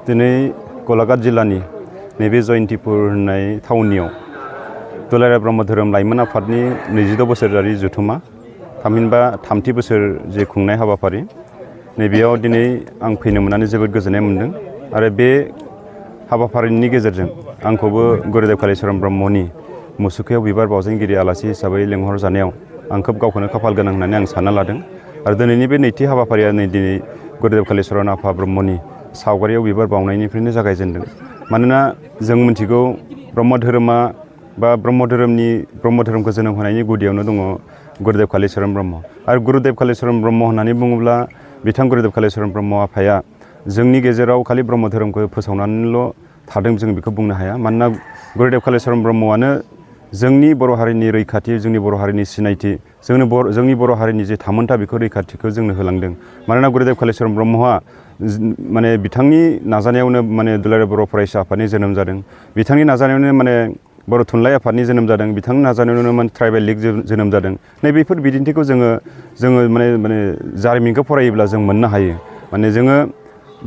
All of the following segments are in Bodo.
दिनै गलाघाट जिल्लानि नैबे जयन्तिपुर होननाय थावनियाव दुलाराय ब्रह्म धोरोम लाइमोन आफादनि 26 बोसोरारि जथुमा थामहिनबा 30 बोसोर जे खुंनाय हाबाफारि नैबेयाव दिनै आं फैनो मोननानै जोबोद गोजोननाय मोनदों आरो बे हाबाफारिनि गेजेरजों आंखौबो गुरुदेव कालिचरण ब्रह्मनि मुसुखायाव बिबार बावजेनगिरि आलासि हिसाबै लेंहरजानायाव आं खोब गावखौनो खाफाल गोनां होननानै आं सानना लादों आरो दिनैनि बे नैथि हाबाफारिया दिनै गुरुदेव कालिचरण आफा ब्रह्मनि सावगारियाव बिबार बावनायनिफ्रायनो जागायजेनदों। मानोना जों मिथिगौ ब्रह्म धोरोमा बा ब्रह्म धोरोमखौ जोनोम होनायनि गुदियावनो दङ गुरुदेव कालिचरण ब्रह्म आरो गुरुदेव कालिचरण ब्रह्म होननानै बुङोब्ला बिथां गुरुदेव कालिचरण ब्रह्म आफाया जोंनि गेजेराव खालि ब्रह्म धोरोमखौ फोसावनानैल' थादों जों बेखौ बुंनो हाया। मानोना गुरुदेव कालिचरण ब्रह्मआनो जोंनि बर' हारिनि रैखाथि, जोंनि बर' हारिनि सिनायथि, जोंनि बर' हारिनि जे थामोनथा बेखौ रैखाथिखौ जोंनो होलांदों। मानोना गुरुदेव कालिचरण ब्रह्मआ माने बिथांनि नाजानायावनो माने दुलाराय बर' फरायसा आफादनि जोनोम जादों। बिथांनि नाजानायावनो माने बर' थुनलाइ आफादनि जोनोम जादों। बिथांनि नाजानायावनो माने ट्राइबेल लिग जोनोम जादों। नैबेफोर बिदिन्थिखौ जोङो माने जारिमिनखौ फरायोब्ला जों मोननो हायो। माने जोङो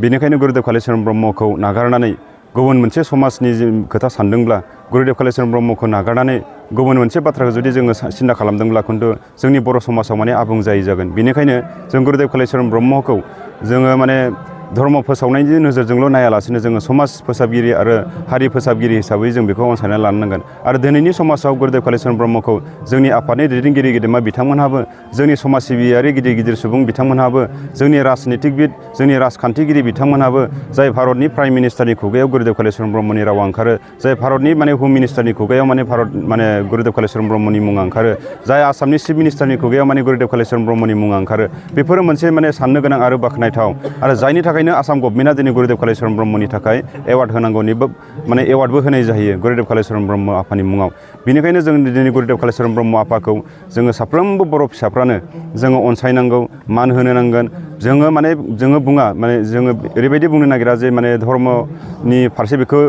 बेनिखायनो गुरुदेव कालिचरण ब्रह्मखौ नागारनानै गुबुन मोनसे समाजनि खोथा सानदोंब्ला गुरुदेव कालिचरण ब्रह्मखौ नागारनानै गुबुन मोनसे बाथ्राखौ जुदि जोङो सिन्था खालामदोंब्ला खिन्थु जोंनि बर' समाजाव माने आबुं जागोन। बेनिखायनो जों गुरुदेव कालिचरण ब्रह्मखौ जोङो माने धर्म फोसावनायनि नोजोरजोंल' नायालासिनो जोङो समाज फोसाबगिरि आरो हारि फोसाबगिरि हिसाबै जों बेखौ अनसायना लानो नांगोन। आरो दिनैनि समाजाव गुरुदेव कालिचरण ब्रह्मखौ जोंनि आफादनि दैदेनगिरि गेदेमा बिथांमोनहाबो, जोंनि समाज सिबियारि गिदिर सुबुं बिथांमोनहाबो, जोंनि राजनितिकबिद, जोंनि राजखान्थिगिरि बिथांमोनहाबो, जाय भारतनि प्राइम मिनिस्टारनि खुगायाव गुरुदेव कालिचरण ब्रह्मनि रावा ओंखारो, जाय भारतनि माने हम मिनिस्टारनि खुगायाव माने गुरुदेव कालिचरण ब्रह्मनि मुङा ओंखारो, जाय आसामनि चिफ मिनिस्टारनि खुगायाव माने गुरुदेव कालिचरण ब्रह्मनि मुङा ओंखारो, बेफोरो मोनसे माने साननो गोनां आरो बाख्नायथाव। आरो जायनि थाखायनो आसाम गभर्नमेन्टआ दिनै गुरुदेव कालिचरण ब्रह्मनि थाखाय एवार्ड होनांगौनिबो माने एवार्डबो होनाय जायो गुरुदेव कालिचरण ब्रह्म आफानि मुङाव। बेनिखायनो जों दिनै गुरुदेव कालिचरण ब्रह्म आफाखौ जोङो साफ्रोमबो बर' फिसाफ्रानो जोङो अनसायनांगौ, मान होनो नांगोन। जोङो बुङा माने जोङो ओरैबायदि बुंनो नागिरा जे माने धर्मनि फारसे बेखौ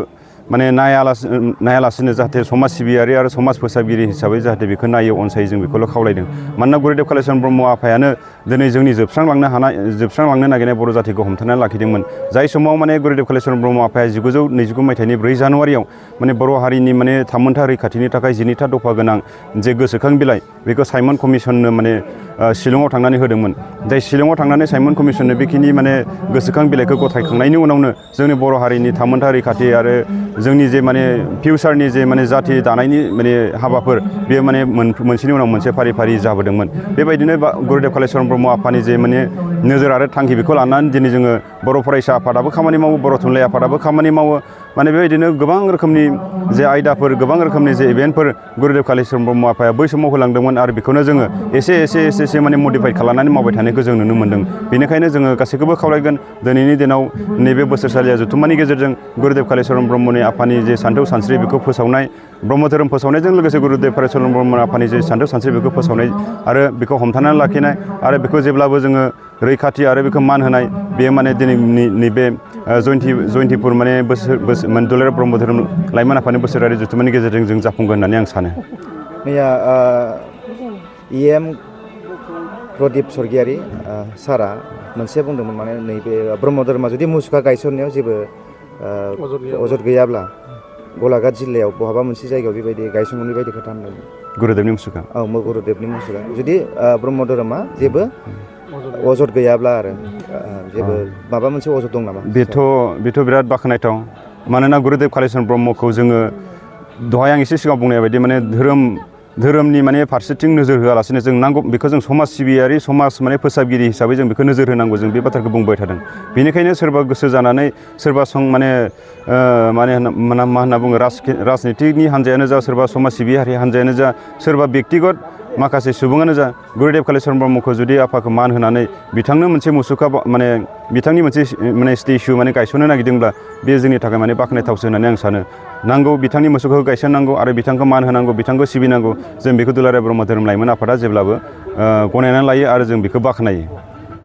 माने नायालासिनो जाहाथे समाज सिबियारि आरो समाज फोसाबगिरि हिसाबै जाहाथे बेखौ नायो, अनसायो, जों बेखौल' खावलायदों। मानोना गुरुदेव कालिचरण ब्रह्म आफायानो दिनै जोंनि जोबस्रांलांनो नागिरनाय बर' जाथिखौ हमथानानै लाखिदोंमोन। जाय समाव माने गुरुदेव कालिचरण ब्रह्म आफाया 1929 मायथाइनि 4 जानुवारियाव माने बर' हारिनि माने थामोनथा रैखाथिनि थाखाय 12था दफा गोनां जे गोसोखां बिलाइ बेखौ साइमन कमिसननो माने शिलंआव थांनानै होदोंमोन। जाय शिलंआव थांनानै साइमन कमिसननो बेखिनि माने गोसोखां बिलाइखौ गथायखांनायनि उनावनो जोंनि बर' हारिनि थामोनथा रैखाथि आरो जोंनि जे माने फिउचारनि जे माने जाथि दानायनि माने हाबाफोर बेयो माने मोनसेनि उनाव मोनसे फारि फारि जाबोदोंमोन। बेबायदिनो गुरुदेव कालिचरण ब्रह्म आफानि जे माने नोजोर आरो थांखि बेखौ लानानै दिनै जोङो बर' फरायसा आफादाबो खामानि मावो, बर' थुनलाइ आफादाबो खामानि मावो। माने बेबायदिनो गोबां रोखोमनि जे आयदाफोर, गोबां रोखोमनि जे इभेन्टफोर गुरुदेव कालिचरण ब्रह्म आफाया बै समाव होलांदोंमोन आरो बेखौनो जोङो एसे माने मडिफाइ खालामनानै मावबाय थानायखौ जों नुनो मोन्दों। बेनिखायनो जोङो गासैखौबो खावलायगोन दिनैनि दिनाव नैबे बोसोरसालिया जथुम्मानि गेजेरजों गुरुदेव कालिचरण ब्रह्मनि आफानि जे सानथौ सानस्रि बेखौ फोसावनाय, ब्रह्म धोरोम फोसावनायजों लोगोसे गुरुदेव कालिचरण ब्रह्म आफानि जे सानथौ सानस्रि बेखौ फोसावनाय आरो बेखौ हमथानानै लाखिनाय आरो बेखौ जेब्लाबो जोङो रैखाथि आरो बेखौ मान होनाय, बेयो माने दिनैनि नैबे जयन्तिपुर माने दुलाराय ब्रह्म धोरोम लाइमोन आफादनि बोसोरारि जथुम्मानि गेजेरजों जों जाफुंगोन होननानै आं सानो। मैया प्रदीप स्वर्गियारि सारा मोनसे बुंदोंमोन, माने नैबे ब्रह्म धोरोमा जुदि मुसुखा गायसननायाव जेबो अजद गैयाब्ला गलाघाट जिल्लायाव बहाबा मोनसे जायगायाव बेबायदि गायसननायनि बायदि खोथा होनदों। गुरुदेवनि मुसुखा? औ, गुरुदेवनि मुसुखा जुदि ब्रह्म धोरोमा जेबो अजद गैयाब्ला आरो जेबो माबा मोनसे अजद दं नामा? बेथ' बिराद बाख्नायथाव। मानोना गुरुदेव कालिचरण ब्रह्मखौ जोङो दहाय आं एसे सिगाङाव बुंनाय बायदि माने धोरोमनि माने फारसेथिं नोजोर होआलासिनो जों नांगौ बेखौ जों समाज सिबियारि, समाज माने फोसाबगिरि हिसाबै जों बेखौ नोजोर होनांगौ, जों बे बाथ्राखौ बुंबाय थादों। बेनिखायनो सोरबा गोसो जानानै सोरबा मा होनना बुङो राजनितिकनि हान्जायानो जा, सोरबा समाज सिबियारि हान्जायानो जा, सोरबा बेक्तिगत माखासे सुबुङानो जा, गुरुदेव कालिचरण ब्रह्मखौ जुदि आफाखौ मान होनानै बिथांनो मोनसे मुसुखा माने बिथांनि मोनसे माने स्टेचु माने गायसननो नागिरदोंब्ला बे जोंनि थाखाय माने बाख्नायथावसो होननानै आं सानो। नांगौ, बिथांनि मुसुखाखौ गायसननांगौ आरो बिथांखौ मान होनांगौ, बिथांखौ सिबिनांगौ। जों बेखौ दुलाराय ब्रह्म धोरोम लाइमोन आफादा जेब्लाबो गनायनानै लायो आरो जों बेखौ बाख्नायो।